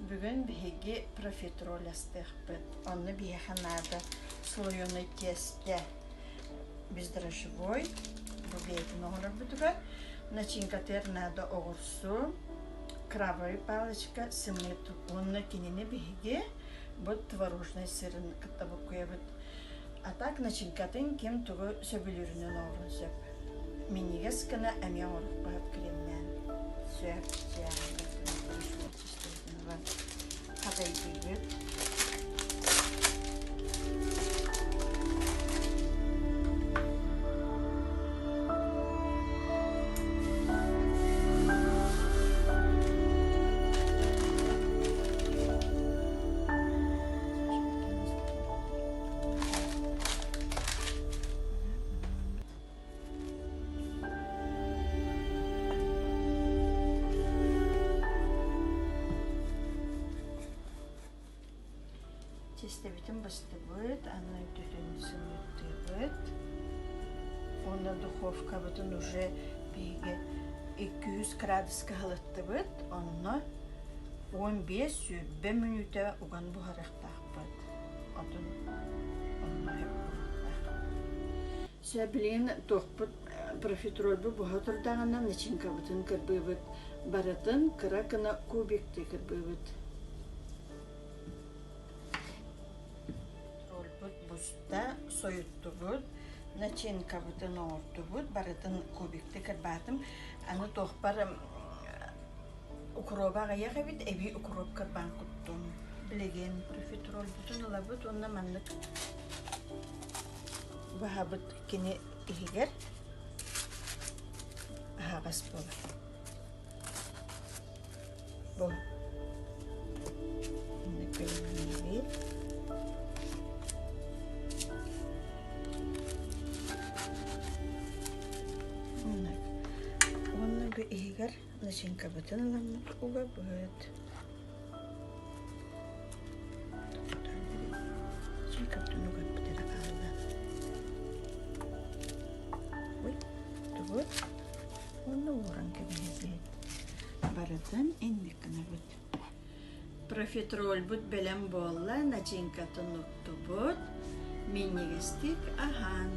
Бүгүн биһиги профитроль астыахпыт. Онно биһиэхэ наада слоеный тиэстэ бездрожжевой, бу бэйэтин оҥорорбутугар, начинкатыгар наада оҕурсу, крабовый палочка, сымыыт уонна кинини биһиги бу творожнай сырын кытта буккуйабыт. А так начинкатын ким тугу сөбүлүүрүнэн оҥоруон сөп. Минньигэс гына эмиэ оҥоруохха сөп кремнээн. Сөп, Хатайдыыбыт. Тиэстэбитин быстыбыт, аны бүтүн сымыыттыыбыт. Уонна духовкабытын уже биһиги 200 градуска ыһылыттыбыт, онно 15-20 мүнүүтэ уган буһарыахтаахпыт. Отун онно Сөп билигин туохпут профитрольбут буһа турдаҕына начинкабытын кырбыыбыт. Барытын кыра гына кубиктыы кырбыыбыт. Рольбут буста, сойуттубут, начинкабытын оҥордубут, барытын кубиктыы кырбаатым. Аны туохпар укроба аҕыйах эбит, эбии укроп кырбаан куттум. Билигин профитрольбутун ылабыт уонна маннык баһабыт кини иһигэр аһаҕас буолар. Бу Уонна бу иһигэр начинкабытын ыламмыт угабыт. Начинкабытын угаппыт эрэ хаалла. Ой, тугут? Уонна ууран кэбиһэбит. Барытын инник гынабыт. Профитрольбут бэлэм буолла, начинкатын уктубут. Минньигэстик аһаан.